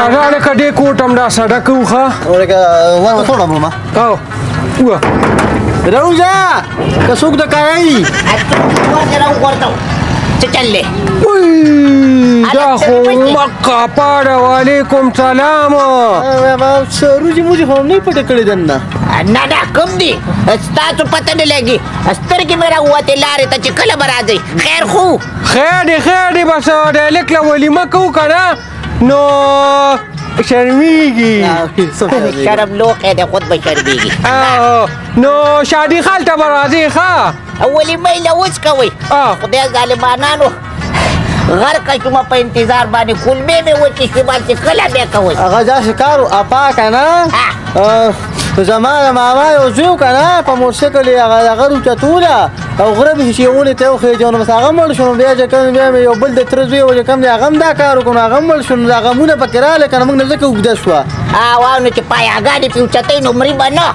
راځه لکه دې کوټ هم دا سړک وښه ولکه ور وتوړم ما او وه راوځه که څوک د کارایي ورته څه چل دی؟ دا خو مکه پاړه. وعلیکم سلام. څه روزي موزي خو هم نه پټې کړې دننه؟ نه نه کوم دي ستاسو پته نه لګي، سترګې مې راووتې لارې ته چې کله به راځئ. خیر خو؟ خیر دی خیر دی، بس د هلک له ولیمه کوو که نه نو شرمیږي. شرم لوښی دی، خود به شرمیږي. نو شادي خال ته به راځې ښه؟ ولیمه یې له اوس کوئ. خدای ظالمانانو غرقه شومه په انتظار باندې، کولمې مې وچې شوې بس کله بیا کوئ؟ هغه داسې کار و اپا که نه زما د ماما یو زوی و که نه په موټرسایکل یې هغه هغه راوچتوله او غره به چې ونې ته وخېژي نو بس هغه مړ شو. نو بیا چې کوم بیا مې یو بل د تره زوی و چې کوم دی هغه هم دا کار وکړو نو هغه هم مړ شو. نو دا غمونه پکې راغله که نه موږ نه ځکه اوږده شوه. او نو چې پایاګانې پرې اوچتوي نو مري به نه.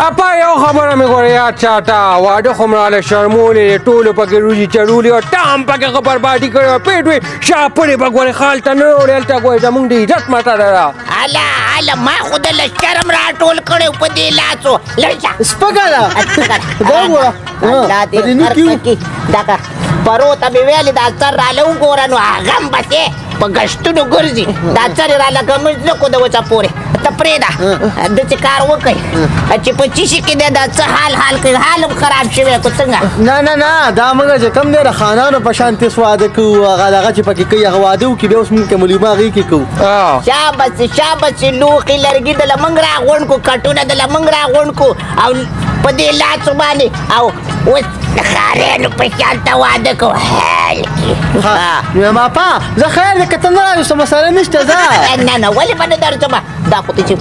اپا یو خبره مې ګوره یاد ساته، واده خو مې راله شرمولې دی، ټولو پکې روزي چړولي او تا هم پکې ښه بربادي کړې وه. پېټ وې شاپړې به ګورې خال ته نه وړې، هلته ګورې زموږ د عزت مسله ده. هله هله ما خو د له شرم راټول کړی په دې لاسو. لرې شه سپکه ده دا وګوره الله دې غرق کړي. دغه پرو ته مې ویلې دا سر راله وګوره نو هغه هم بسې په ګشتونو ګرځي. دا سر یې راله ګمز نه کړو د اوسه پورې. ته پرېږده داسې کار وکړئ چې په څه شي کې دی دا څه حال حال کوي، حال هم خراب شوی که څنګه؟ نه نه نه دا موږ چې کوم دی د خانانو په شان تېس واده کوو، هغه دغه چې پکې کوي هغه واده وکړي بیا اوس موږ کې ملیمه هغې کې کوو. شابسې شابسې لوښي لرګي د له موږ راغونډ کړو، کټونه د له موږ راغونډ کړو او په دې لاسو باندې او اوس د ښاریانو په شان ته واده کوو. حال کې نو ماپا زه خیر دی که ته نه راځې څه مسله نشته ځه. نه نه ولې به نه درځم، دا خو ته چې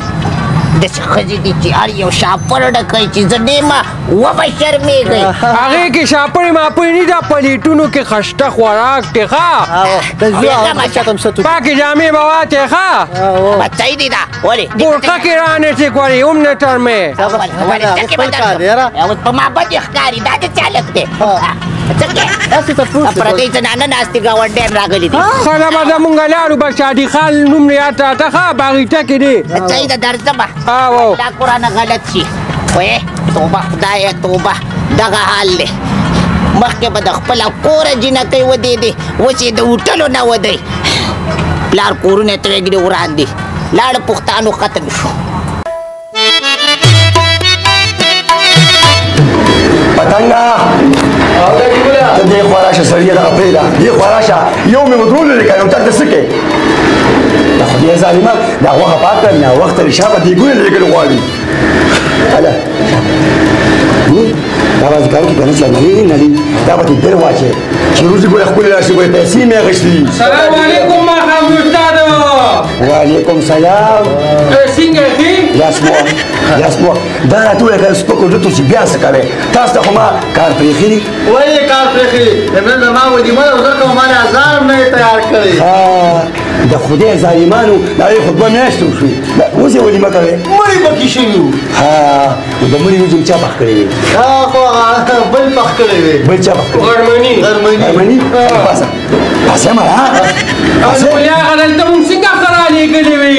داسې ښځې دي چې هر یو شاپر ډکوي چې زه ډېمه وبه شرمېږئ. هغې کې شاپړې ماپړې نه، دا پلیټونو کې خشته خوراک دی ښه، پاکې جامې به واچوې ښه، بچی دی دا ولې بورقه کې رانیسې ګورې هم نه ترمې. اوس په ما بدې ښکاري، دا د څه هلک دی؟ پردۍ زنانه ناستې ګاونډیان راغلي دي. ښه ده به زه مونږ لاړو بس شادي خان نوم مې یاد راته ښه باغیچه کې دی. صحیح ده درځم. دا قرآن غلط شي. وې توبه خدایه توبه، دغه حال دی. مخکې به د خپله کوره جینکۍ ودېدې، اوس یې د هوټلو نه ودی. پلار کورونه یې ترېږدي وران دي. لاړه پښتانو ختم شو. پتنګه ته دې خوا راشه سړیه، دغه پرېږده، دې خوا راشه. یو مې ودرولې دی که نه چېرته څه کوې؟ د خدای ظالمه دا غوښه پاک کړه، ناوخته دې شابه دېګونه لرې غواړي. هله دا به کار کې که نه چې نلي نلي دا به ترې در واچوې چې روزي ګوره ښکلې راشي، ګوره پیسې مې اخیستې دي. سلام علیکم ماښام استاد. وعلیکم سلام. څنګه یې؟ لاس مو لاس مو دا راته ووایه که سپکو لوتو چې بیا څه کوې؟ تاسو ته خو ما کار پرېښی دی. ولې کار پرېښی دی؟ نن زما ولیمه ده، زه کوم ما له ازار هم نه یې تیار کړی. د خدای ظالمانو دا یې خو 2 میاشتې وشوې، اوس یې ولیمه کوې؟ مړي پکې شوي وو. ها نو د مړي وریجې چا پخ کړې وې؟ خو هغه بل پخ کړی وې. بل چا پخ کړی؟ غرمني. غرمني. غرمني؟ پاسه پاسه مړه پاسه. نو یا هغه دلته مونږ څنګه ښه رالېږلې وې؟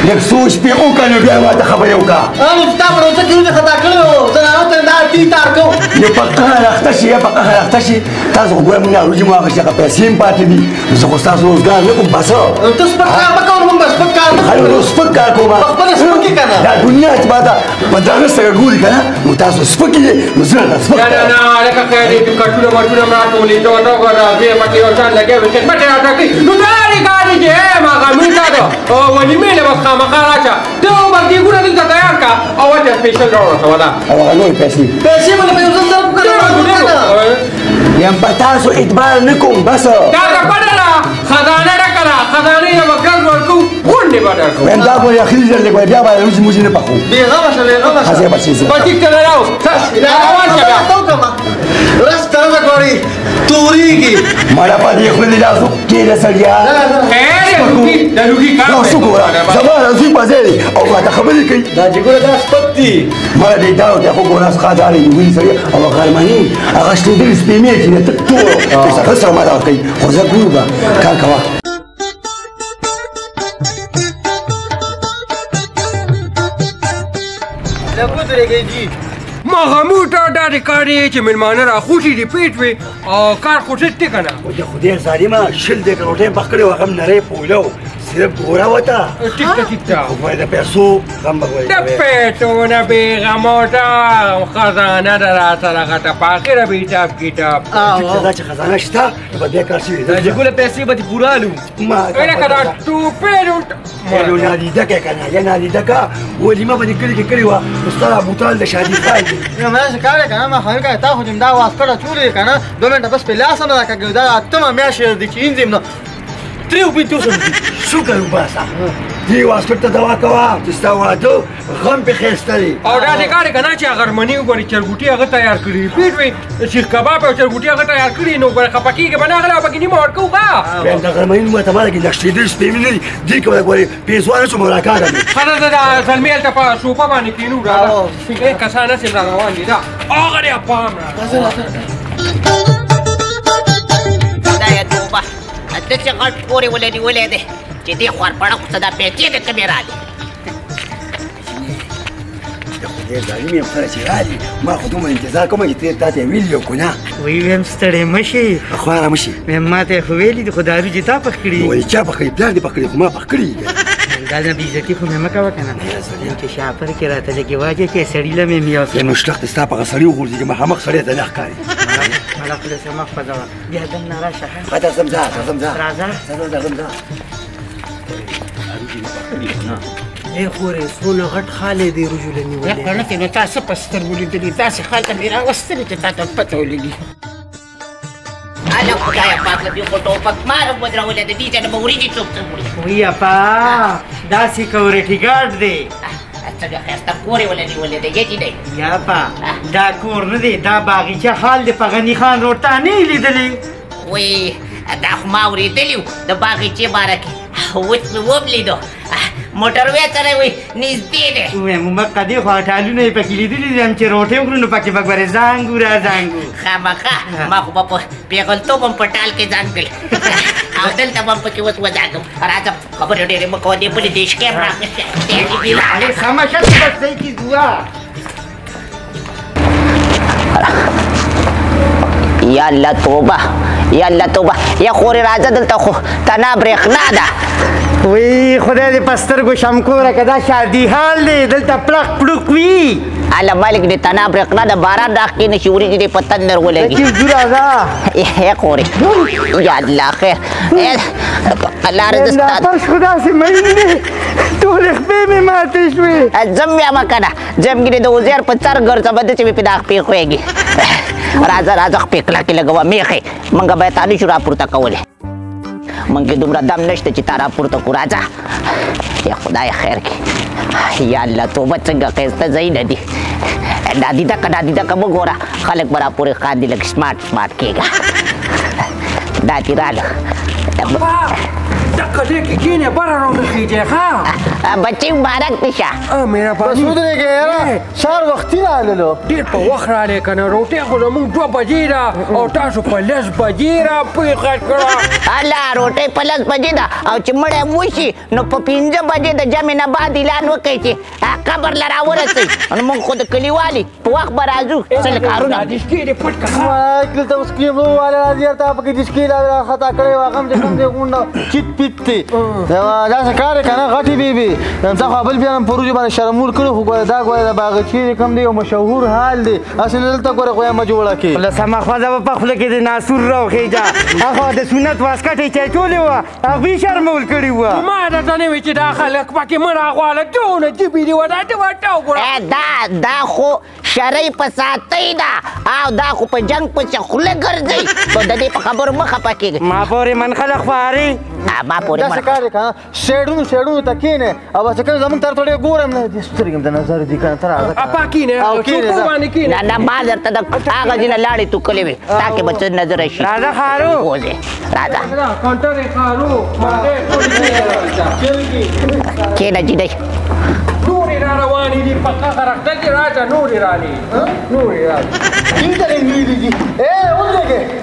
لږ سوچ پې وکړه نو بیا ماته خبرې وکړه. نو ستا په روزه کې وریجې خطا کړې وو، زنانو ته دا ټي تار کوو. نو په قهر اخته شي یا په قهر اخته شي، تاسو خو ګوره مونږ وریجې مو اخیستې، هغه پیسې هم پاتې دي، زه خو ستاسو روزګار نه کوم. بس نو ته سپک کار مه کوه، نو مونږ به سپک کار نه کوو. نو سپک کار کوم په خپله سپک یې که نه. دا دنیا چې ماته په درنه سترګه ګوري که نه، نو تاسو سپک یې، نو زه درته سپک نه نه نه هلکه خیر دی، چې کټونه مټونه مې راټولې، ته ورته وګوره زوی پکې یو شان لګیا وي، خدمت یې راته کوي. نو دا دې کار دی چې ماښامي ته ده ولیمې له بس خامخا راشه، ته بس دېګونه دلته تیار کړه او ورته سپېشل راورسوه دا. او هغه نورې پیسې پیسې به له یو ځل درکړو که نه؟ یم په تاسو اعتبار نه کوم. بس دا د پټه ده، خزانه ډکه ده، خزانې له به قرض ورکوو، غونډې به درکوو. وایم دا ګورې اخري ځل دی، ګورې بیا به روزي موزي نه پخوو. بېغمه شه بېغمه شه. ښه بچې ځه. په ټیک ته راو روان شه بیا. ورځ تر ورځه ګورې تورېږي. مړه په دې خوله دې لاسو کېده سړیه. خیر د لوګي کار نو څه ګوره زما راځي په ځای دی او ماته خبرې کوي. دا چې ګوره دا سپک دي. مړه دې دا ته خو ګوره ښه دارې نیولي سړی او غرمني هغه شلېدلي سپېمې چې نه تک تور چې څه سره ما دا کوي، خو زه ګورم به کار کوه. ودرېږئ جي. مغموټه دا دې کار دی چې مېلمانه راخوشي دي پیټ وي او کار خو ټیټ دی که نه. د خدای ظالمه 20 دقیقه روټۍ پخ کړې وه، هغه هم نری پوله و، صرف ګوره وته. ټیک ته ټیک ته. خو ګوره د پیسو غم به ګورې. د پیسو نه بېغموټه خزانه ده راسره غټه، په اخره به حساب کتاب. ټیک ته دا چې خزانه شته نو به بیا کار شوی. د جګوله پیسې به دې پوره الو. لکه دا ټوپې یو نادیده که که نه، یا نادیده که ولیمه به دې کلي کې کړې وه، نو ستا دا بوتل د شادي خال دی. نو ما څه کار که نه، ما خو که تا خو چې دا واسکټ اچولی که نه، 2 منټه بس پې لاس هم راکاږي. دا اتمه میاشت دی چې اینځم نو تریو پنځو سم. شکر وباسه، دې واسکټ ته دوا کوه چې ستا واده غم پې ښایسته دی. او دا دې کار که نه چې غرمنۍ وګورې چرګوټي هغه تیار کړي پیټ وي، سیخ کباب او چرګوټي هغه تیار کړي، نو ګوره خفه کېږي به نه، هغه پکې نیمه ورکوو. ښه بیا د غرمنۍ نوم ته ما لګي نښتېدل سپې مې نه دي، دې کې به ګورې پېزوانه څومره راکاږه. ښه ده، دا زلمي هلته په سوپه باندې کښېنو. راځه کسان هسې را روان دي، دا هغه دی پام راځه. خدایه توبه، داسې غټ پورې ولې نیولی دی چې دې خوارپړه خو څه دا پیسې د کومې رالې. د خدای ظالم یم سره چې رالي، ما خو دومره انتظار کوم چې ته تا ته ویلي یو که نه. ویم ستړی مه شې. خواره مه شې. ویم ما ته یې خو ویلي دي، خو دارو چې تا پخ کړي. ولې چا پخ کړي؟ پلار دې پخ کړي، خو ما پخ کړي. دا نه بېعزتي خو مې مه کوه که نه، چې شاپر کې راته لږې واجه چې سړي له مې میوسه. نو شلخت ستا په هغه سړي وغورځېږي، مخامخ سړی ته نه ښکاري. مړه خوله سمه خوځوه، بیا دننه راشه. ښه ته ځم ځه، ځم ځه. راځه. ځه ځم ځه. ای خورې څونه غټ خالی دی رجوله نیولی. غلطې نو تا څه په سترګو لیدلي؟ داسې خال ته مې راوستلې چې تا ته پته ولګي. هله خدایه پاک له دې خو ټوپک مار هم ودرولی، د دې ځای نه به وریجې څوک څه وړي. وی اپا دا سیکورټي ګارډ دی. څنګه ښایسته کور یې ولې نیولی دی، یې دی. یا اپا دا کور نه دی، دا باغیچه خال دی په غني خان روډ، تا نه یې لیدلی؟ وی دا خو ما اورېدلي و د باغیچې باره کې، اوس مې وم لیدو موټروی سره وي نږدې دی. ویم مکه دې خو ټالونه یې پکې لیدلي دي، هم چې روټۍ وخورو نو پکې به ګورې زانګو را زانګو. خامخا ما خو به په پېغلتوب هم په ټال کې زانګل او دلته به هم پکې اوس وزانګم. راځم خبرې ډېرې مه کوه، دې بلې دې شکې هم راخیستی. سمه شه چې بس ځای کې ځو. یا الله توبه، یا الله توبه. یا خورې راځه دلته خو تنا برېښنا ده. وی خدای دې په سترګو شمکوره که دا شادي حال دی، دلته پړق پړوق وي. هله ملک دې تنا برېښنا ده، باران راښکې نه شي، وریجې دې په تندر ولګي. چې ځو راځه. ای خورې یا الله خیر، لاره زه ستا. فرش خو داسې مین دی، ټولې خپې مې ماتې شوې. ځم بیا مه که نه، ځم ګیرې د وزیر په سر ګرځم، داسې مې پې دا خپې ښویږي. راځه راځه خپې کلکې لګوه میخې، موږ به تا نه شو راپورته کولی، موږ کې دومره دم نشته چې تا راپورته کړو. راځه یا خدای خیر کړي. یا الله توبه، څنګه ښایسته ځایونه دي. نادیده که نادیده که مه ګوره، خلک به راپورې خاندي، لږ سمارټ سمارټ کېږه. دا دې راله. دقه دې کې کښېنې، بره راونخېږې. ښه بچی مبارک دې شه. مهرباني. بس ودرېږې یاره، سهار وختي راللو. ډېر په وخت راغلې که نه، روټۍ خو زموږ 2 بجې ده او تاسو په 10 بجې را پېښه کړه. هله روټۍ په 10 بجې ده، او چې مړی وشي نو په 5 بجې د جمع نه بعد اعلان وکړئ چې قبر له راورسئ. نو موږ خو د کلیوالي په وخت به راځو، څه کارونه. دا دشکې دې پټ کړه. دلته اوس کیمرو والا راځي، هلته پکې دشکې لا خطا کړې وه، هغه هم چې کوم دی غونډه چیت پیت دی. داسې کار یې که نه غټې بیبي، تا خو بل بیا هم په وریجو باندې شرمول کړي، خو ګوره دا ګوره د باغچې چې کوم دی یو مشهور حال دی، هسې نه دلته ګوره غویه مه جوړه کړې. له سمه خوځه به په خوله کې د ناسور راوخېږه. هغه د سنت واسکټ یې چې اچولې وه، هغوی شرمول کړي وه. ما درته نه وي چې دا خلک پکې مه راغواړه، ټوله جبې دي وه، دا ته ورته وګوره. دا خو شرۍ په ساتۍ ده، او دا خو په جنګ پسې خوله ګرځي، نو د دې په خبرو مه خفه کېږئ. ما پورې منخله خوارې. ما پورې داسې کار یې که نه، سیډونو سیډونو ته کښېنې او بس کله زموږ طرف ته ډېر ګورم نه، دې سترګې مې د نظر دي که نه، ته راځه که نه. اپا کښېنې، او کښېنې، چوپو ځه. باندې کښېنې. نه نه، ما درته د هغه ځای نه لاړې توکلې وې، تا کې به څه نظر شي. راځه خارو. وځې راځه. کانټر یې خارو، مالې ټولې کښېنه جینۍ. نورې را روانې دي، پکه غرقده دي، راځه نورې رالې، نورې رالې. دې ته یې ویلي دي. ای ودرېږې.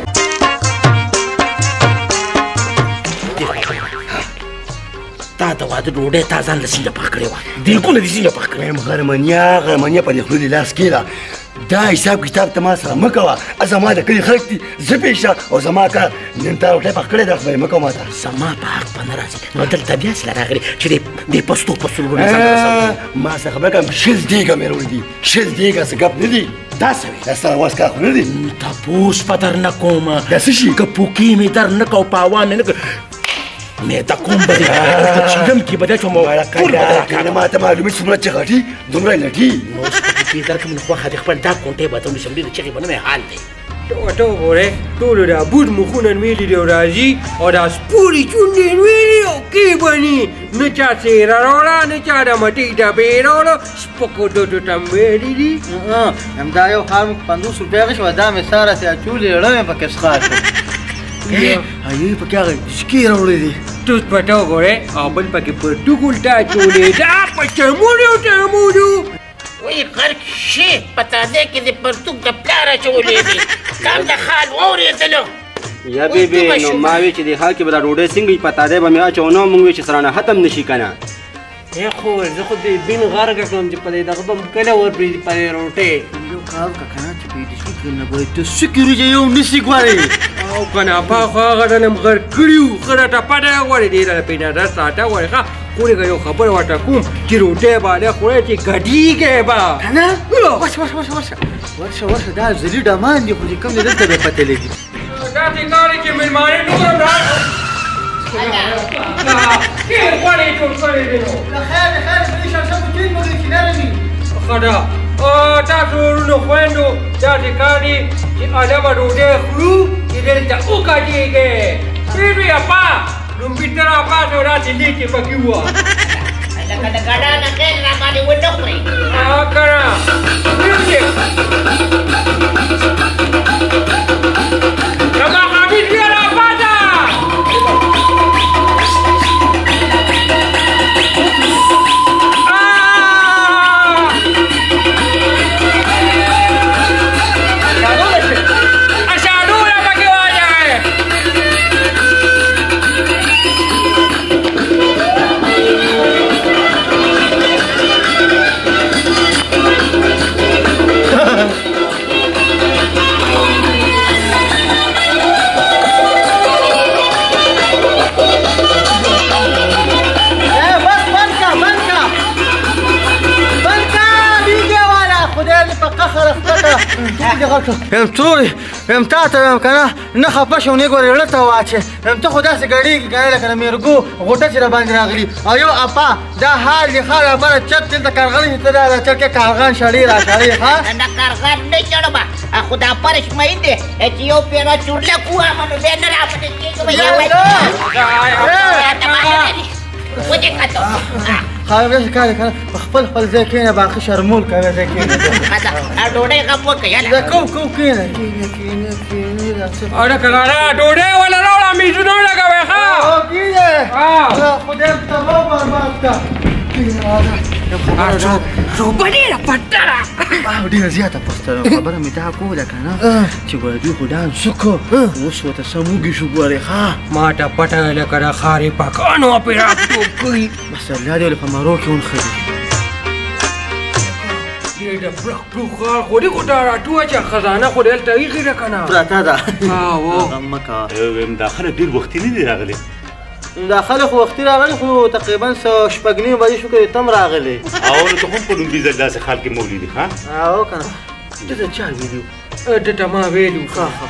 ستا د واده ډوډۍ تا ځان له څنګه پخ کړې وه؟ دیګونه دې څنګه پخ کړې؟ وایم غرمنیا غرمنیا په دې خوله دې لاس کېږده. دا حساب کتاب ته ما سره مه کوه. زما د کلي خلک دي، زه پېښه او زما کار. نن تا روټۍ پخ کړې ده، خبرې مه کوه ما ته. زما په حق به نه راځي. نو دلته بیا څه راغلې چې دې پستو پستو لوڼو ځان ته رسولی؟ ما سره خبره کوم. 20 دیګه مې راوړي دي، 20 دیګه، څه ګپ نه دي. دا څه وې؟ دا ستا واس کار خو نه دی. تپوس به در نه کوم. دا څه شي؟ که پوکې مې در نه کو، په هوا مې نه معده کوم به دې په چیلم کې به دې اچوم او ټول به درکاږم. ما ته معلومه څومره چې غټي دومره لټي. نو اوس په پوکې درکړم نو خوښه دې خپل دا کونټۍ به ته ونیسم، ډېرې چغې به نه مې حال دی. ته وګورې ټولو دا بوټ مخونه ویلي دي او راځي او دا سپورې چونډې ویلي او کېبني. نه چا څېره راوړه، نه چا د مټۍ ډبې راوړه، سپکو ډډو ته ویلي دي. همدا یو خار مې 50 روپۍ اخیستې وه، دا مې ساره سې اچولې، زړه مې پکې څښا شو. هغې پکې هغه سکې راوړې دي. توس په ته وګورې او بل پکې پرتوګ الټه اچولې، دا په چمونو چمونو. وایي غرق شي په تازه کې دې پرتوګ د پلار اچولی دی. دا هم د خال واورېدلو. یا بی بی نو ما وی چې د حال کې به دا ډوډۍ څنګه وي، په تازه به مې اچو، نو مونږ وی چې سرانه ختم نه شي که نه. ای خور زه خو دې بین غرقه کړم چې په دې دغه به م کله ورپرېږدي په دې روټۍ. یو کار وکړه که نه چې په دې سوکې نه به ته سوکې وریجې یو نسي ګورې. او که نه پخوا هغه ډلم غرق کړي وو، ښه راته پته غواړي، دې راته په نظر ساته غواړي. ښه ولېږه یو خبره ورته کوم چې روټۍ به له خورې چې ګډېږی به که نه. ورشه ورشه ورشه ورشه ورشه ورشه، دا ځلي ډمان دي خو چې کوم دی دلته به پته لګي. داسې کار چې مېلمانه نور هم را ډېر غوړې جوړ کړی دی. نو له خیر دی، خیر دی، شمشم ټینګ مو دی چې نرمي. ښه ده. تاسو وروڼو خویندو داسې کار دی چې هله به ډوډۍ خورو چې دلته وګډېږئ. پېروی اپا لومبي ته راپاڅه او داسې لیکې پکې ووهه. لکه د ګډا نه خیر را باندې ونه خورې. که نه میوزیک زما حمید بیا راپاڅه. یم تورې یم تا ته وایم که نه نه خفه شم نه ګورې زړه ته واچې. یم ته خو داسې ګډېږي که نه لکه د میرګو غوټه چې راباندې راغلي. او یو اپا دا حال دی ښه رابره چت دلته کارغان چې ته دا چرکې کارغان شړې را شړې. ښه نه کارغان نه شړم، خو دا فرش مین دی چې یو پیره چورلک ووهم نو بیا نه راپسې کېږم. ودې کتو خاوره داسې کار دی که نه په خپل خپل ځای کښېنه، باقي شرمول کوې ځای کښېنه. ډوډۍ غم وکړه یاله. دا کوم کوم کښېنه کښېنه کښېنه کښېنه دا څه. اره که راړه ډوډۍ وله راوړه، میزونه ولګوئ. ښه کښېنه خدای تباه برباد کړه. کښېنه راځه. روبه ډېره پټه ده. ډېره زیاته پسته ده. خبره مې دا کوله که نه چې ګوره دوی خو ډان څه اوس ورته سم وږي شو ګورې. ښه ما ته پته ده لکه د ښاري پاکانو پرې راټوپ کړي. بس الله دې ولې په مرو کې ونښلي. دې د پړک پړک ښار خو دې خو دا راټوه چې خزانه خو دې هلته ایښې ده که نه پرته ده. غم مه کوه. وایم دا خلک ډېر وختي نه دي راغلي. دا خلک خو وختي راغلي خو تقریبا څه 6:30 بجې شو که تم راغلي. او نو ته هم په لومړي ځل داسې حال کې مو ولیدې؟ ښه او که نه ده ته چا ویلي؟ ده ته ما ویلي. ښه ښه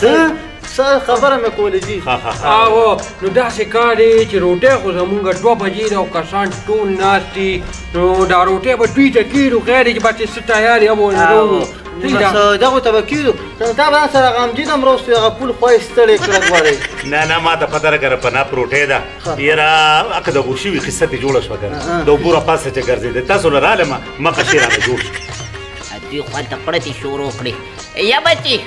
ښه څه خبره مې کولې جي. او نو داسې کار دی چې روټۍ خو زمونږ 2 بجې ده او کسان ټول ناست دي، نو دا روټۍ به دوی ته کېږو. خیر دی چې بس څه تیار یې به ونه دغو ته به کېږو. تا به سره غمجین هم راوستو، هغه پول خوا یې ستړی کړه غواړې. نه نه ما ته پته ده که نه پناه پروټۍ ده. یاره هکه د غوشوي قصه ترې جوړه شوه که نه د اوبو راپاسه چې ګرځېده تاسو له رالم مخه شی رانه جوړ شو. دوی خو هلته پړتې شروع کړې. یا بچي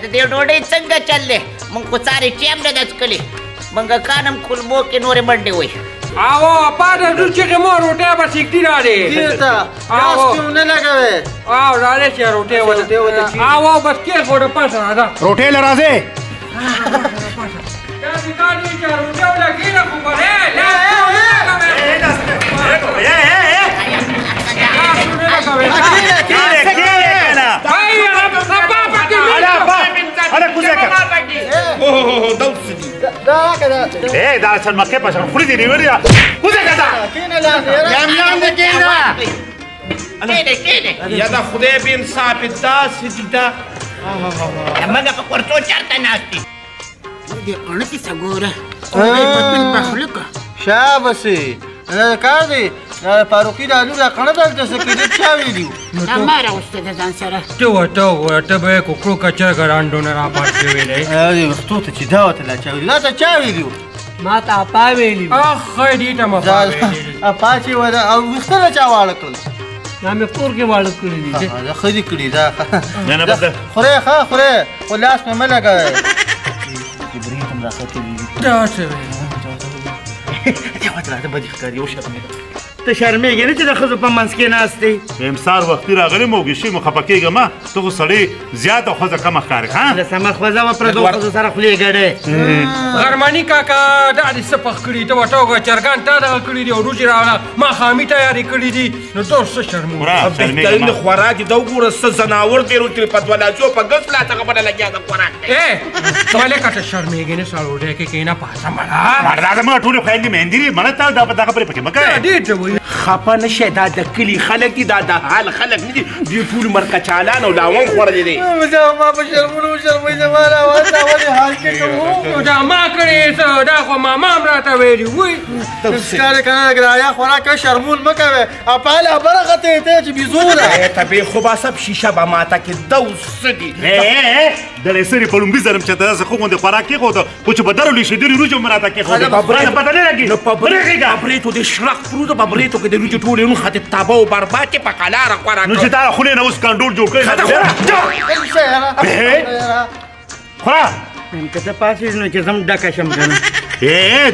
د دې ډوډۍ څنګه چل دی؟ موږ خو سارې چای هم نه ده څکلې، موږ کان هم کولمو کې نورې منډې وایي. او اپا د ځو چیغې مو روټۍ به سیکتي راړې. چېرته لاس پې ونه لګوې. او راړې چې روټۍ ورته او بس کېښوده پاسه راځه. روټۍ له راځې. داسې کار دی چې روټۍ ولګېږه خو به اے دا اصل مکه په شان خوري دی نیولې ده کوزه کته کینه لاندې یم لاندې کینه کینه کینه یا دا خدای به انصاف داسې دي دا موږ په کورتو چېرته ناست دي دې قڼکې څه ګوره پتون په خوله که شابسې دا کار دی فاروقي دا لور دا قڼه دلته څه کېده چا ویلي وو دا ما راوسته د ځان سره ته ورته وګوره ته به یې کوکړو کچرګه رانډونه راپات شوی دی دې وختو ته چې دا ورته لا چا ویلي دا ته چا ویلي وو ما ته اپا ویلي وو اخ دې ته مې اپا چې وله او ویښته له چا واړه کړل دا مې کور کې واړه کړي دي دا ښه دي کړي دا نه نه بس خورې ښه خورې خو لاس مې مه لګوی برېت هم راختلي دي دا څه وایې دې ورته راته بدې ښکاري وشرمېده ته شرمېږې نه چې د ښځو په منځ کې ناست دی وایم سهار وختي راغلی مو وږي شوي مو خفه کېږه مه ته خو سړی زیات او ښځه کمه ښکارې ښه له سمه ښځه وه پردو ښځو سره خولې ګډې غرمني کاکا دا دې څه پخ کړي ته ورته وګوره چرګان تا دغه کړي دي او روجې راوړه ماښامي تیارې کړي دي نو ته اوس څه شرموږ بهترین خوراک دې دا وګوره څه ځناور دی روتلي په دوه لاسو په ګس لاس هغه بله لګیا ده خوراک دی ای ملکه ته شرمېږې نه سړوډی کې کښېنه پاڅه مړه مړه دا زما ټولې خویندې میندې دي مړه ته دا په دغه پرې پکې مه کوې ډېر ته وایي خفه نه شې دا د کلي خلک دي دا د حال خلک نه دي دوی ټول عمر کچالان او لاون خوړلي دي ما په شرمونو وشرموي زما راوړه دا ولې حال کې کوو دا ما کړې څه دا خو ماما هم راته ویلي وایي ښکارې که نه ګرایا خوراک کوې شرمول مه کوې اپا لا بره ختې ته چې بیزو ده ته بې خو باسه شیشه به ماته کې دا اوس څه دي د لسري په لومړي ځل چې ته داسې ښه غوندې خوراک کېښود خو چې په درو لېشېدلي وریجو مې راته کېښودې پته نه لګي نو په برېتو دې شرق پروت په برېتو کې د وریجو ټولې نښتې تباه او برباد چې په قلاره خوراک نو چې تا خولې نه اوس کنډول جوړ کړی خوره که ته پاڅېږې نو چې زه هم ډکه شم که نه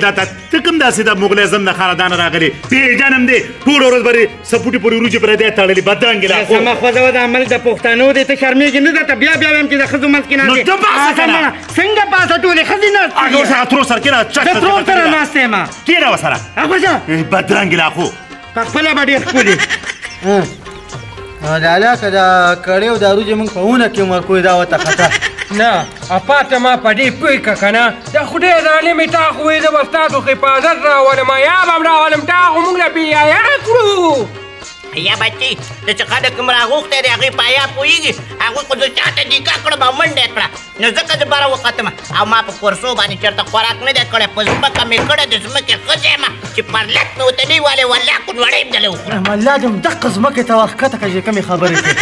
دا ته کوم داسې د مغل اعظم د خاندانه راغلی پېژنم دې ټوله ورځ به سپوټي پورې وریجې پرې دی تړلې بدرنګې لا سمه ښځه وه د عمل د پښتنو دی ته شرمېږې نه درته بیا بیا وایم چې د ښځو منځ کې ناست نو ته پاڅه که نه څنګه پاڅه ټولې ښځې ناست هغه ورسره ترور سره کښېنه زه ترور سره ناست یم کښېنه ورسره هغه بدرنګې لا خو په خپله به ډېر ښکلي لالا که دا کړې او دا روجې موږ په ونه کې هم ورکوي دا ورته خطر نه اپا ته ما په دې پوه که که نه د خدای ظالمې تا خو وایي زه به ستاسو حفاظت راولم یا به هم راولم تا خو موږ له بې حیا کړو یا بچي د چې خلک مې راغوښتی دی هغوی په حیا پوهېږي هغوی خو زه چاته نکاح کړم او منډه یې کړه نو ځکه زه بره وختم او ما په کورسو باندې چېرته خوراک نه دی کړی په ځمکه مې کړی د ځمکې ښځه یم چې پرلت مې ورته نه وي والې والله کونوړۍ هم دلې وخورم الله دې همدقه ځمکې ته ورښکته کړه چې کومې خبرې کوې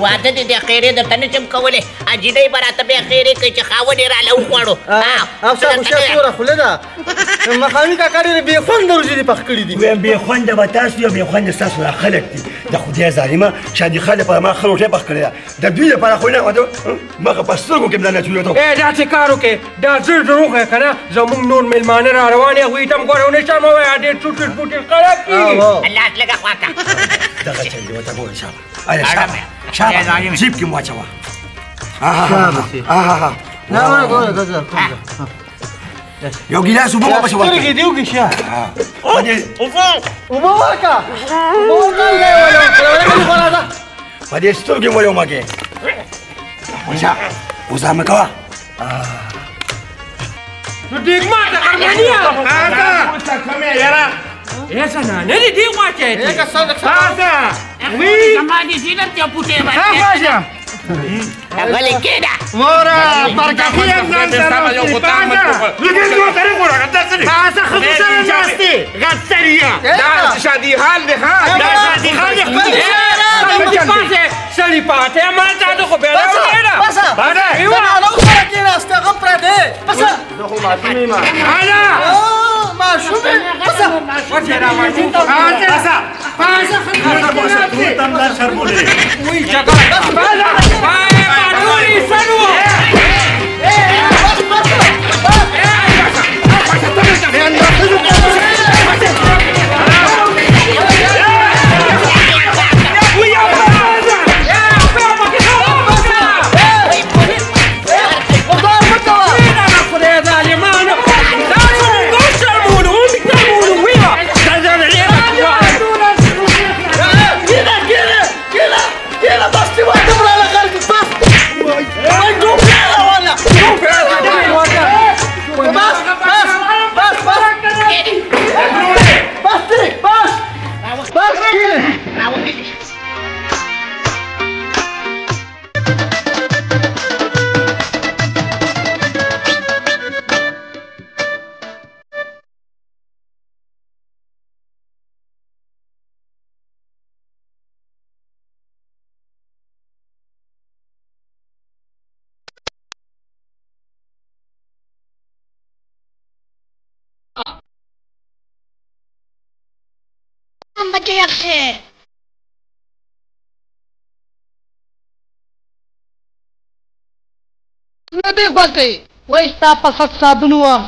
واده دې د خیرې درته نه شم کولی اجینۍ به راته بیا خیرې کوي چې خاوند یې راله وخوړو افسر خوشحال توره خوله ده مخامي کاکا ډېرې بې خونده روژې دې پخ کړي دي وایم بې خونده به تاسو یو بې خونده ستاسو دا خلک دي د خدای ظالمه شادي خان لپاره ما ښه روټۍ پخ کړې ده د دوی لپاره خو نه مخه په سترګو کې مې دا نه چوي ای داسې کار وکړې دا زر دروغ که نه زموږ نور مېلمانه را روان دي هغوی ته هم ګوره ونه شرموئ ډېر ټوټل پوټل خلک دي لاس لږه خوا که دغه چل دې ورته ګوره شابه اره شابه شابه جیب کې مو واچوه نه ګوره ګوره یو ګیلاس اوبه ورپسې ورکړه سترګې دې وږي شه اوبه ورکړه اوبه ورکړه په دې سترګې ولې ومږې وشه غوسه مه کوه نو ډېر ماته غرمنیه یاره ای زنانه دې دې غوا چای دي زما دې زینت ته پوټې باندې غلې کېده وره پرکخي هم ځان سره پاسه ښځو سره ناست دی غټ سړیه دا شادي حال دی ښه دا شادي حال دی پاسه سړي پاته ما ته خو بیا راوړې پاسه زنانه سره کېناسته هغه پردی پاسه زه خو ماشوم یم هله ماشوم پاسه ورشه را ماشوم پاسه پاسه وی جګړه بس بس. ډېر دی. نه دی خوښی وایي ستا په سد صابون وم.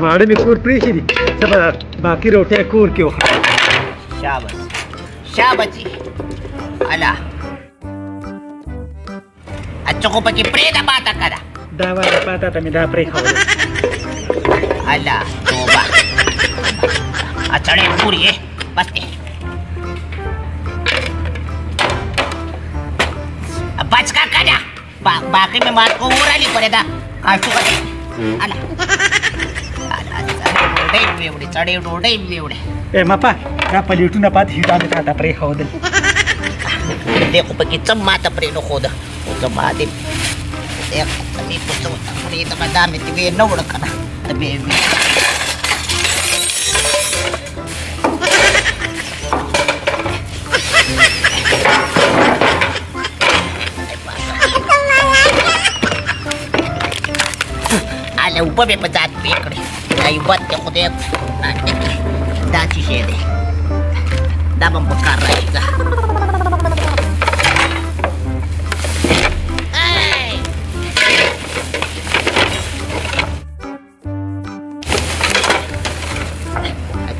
ماړه مې کور پرېښي دي، زه به باقي روټۍ کور کې وخورم. شابس شابسي الا څه خو پکې پرېږده ماته که ده. دا وایه پاته ته مې دا پرېښوله. الا توبه سړی ګوري بس دی بچ کا که ده باقي مې مات کو ورالي پرې ده قاشوقه دی. الا ډوډۍ مې وړې سړی ډوډۍ مې وړې. ای ماپه دا پلیټونه پاتې شي، دا مې تا ته پرېښودل. دې خو پکې څه ماته پرېنښوده، خو زما دې دې قسمې په څه ورته پرېږده به دا مې دې ویې نه وړه که نه ته به یې وي. هله اوبه مې په ځان پرې کړې. عیبت دی خدای دا څه شی دی؟ دا به هم په کار راشي. ځه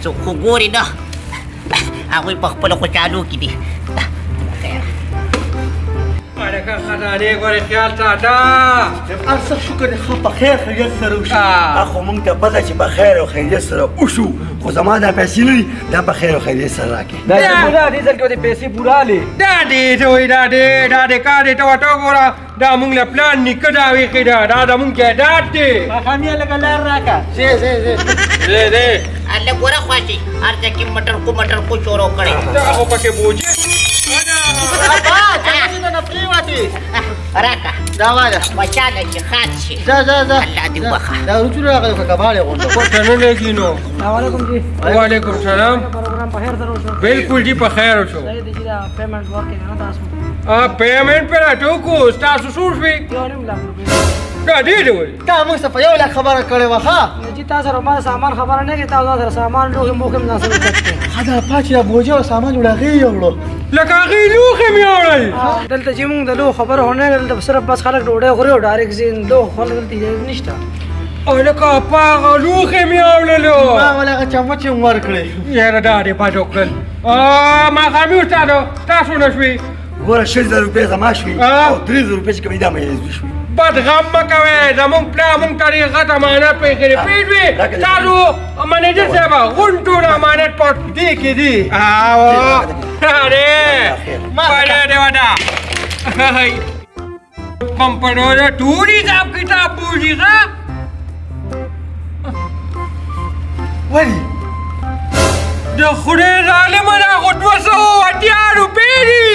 څوک خو ګوري نه، هغوی په خپلو خوشحالو کې دي. هلکه خزانې ګورې خیال ساته. هر څه شکر دی، ښه په خیر خیریت سره وشو. خو موږ ته پته چې په خیر او خیریت سره وشو، خو زما دا پیسې نه دي، دا په خیر او خیریت سره راکړې. دا پوره دې ځل کې به دې پیسې پوره لې. دا دې څه وایي؟ دا دې دا دې کار دی. ته ورته وګوره، دا موږ له پلان نیکه دا ویښې ده، دا زموږ جایداد دی. ماښامیه لږه لار راکړه. ځې ځې ځې ځې ځې. هلک وره خواشي هر ځای کې مټر کو مټر کو شروع کړی. دا خو پکې بوجې. ابا چمچې نه پرېوتې. راکه دا واله خوشحاله شي ښاد شي. ځه ځه ځه. الله دې وبخښه. دا روچونه راغلی خو کباړ یې غونډه. پته نه لګي نو. السلام علیکم جی. وعلیکم سلام. پروګرام په خیر سره وشو؟ بالکل جی په خیر وشو. صحیح دی چې دا پیمنټ ورکړې نه تاسو؟ پیمنټ پرې راټوکو. ستاسو څو شوې؟ 1.5 لک روپۍ. دا ډېر دی ولې؟ تا موږ څه په 1 لک خبره کړې وه. ښه جی تا سره ما سامان خبره نه کړې، تا سره سامان لوښي موښي هم ځان سره اوچت کړې. ښه دا پاچې دا بوجۍ او سامان جوړ هغې یې وړو. لکه هغې لوښي مې وړل. دلته چې موږ د لوښو خبره ونه کړه، دلته صرف بس خلک ډوډۍ خوري او ډایرکټ ځي، لوښو خلک دلته اجازه نشته. هلکه په هغه لوښي مې وړلو. ما ولې هغه چمچ یې هم ورکړې. یاره دا دې بد وکړل. ماښامي استاده تاسو نه شوې؟ ګوره 20,000 روپۍ زما شوې او 3,000 روپۍ چې کومې دا مې زوی شوې. بد غم مه کوئ، زموږ پلار موږ ته ډېر غټ امانت پرېښی دی، پوه شوې؟ تاسو منیجر صاحبه غونډ ټول امانت پټ دې کې دي. ارې بله دې وده کمپنو ټول حساب کتاب بوځي. ښه ولې؟ د خدای ظالمه دا خو 280 روپۍ دي.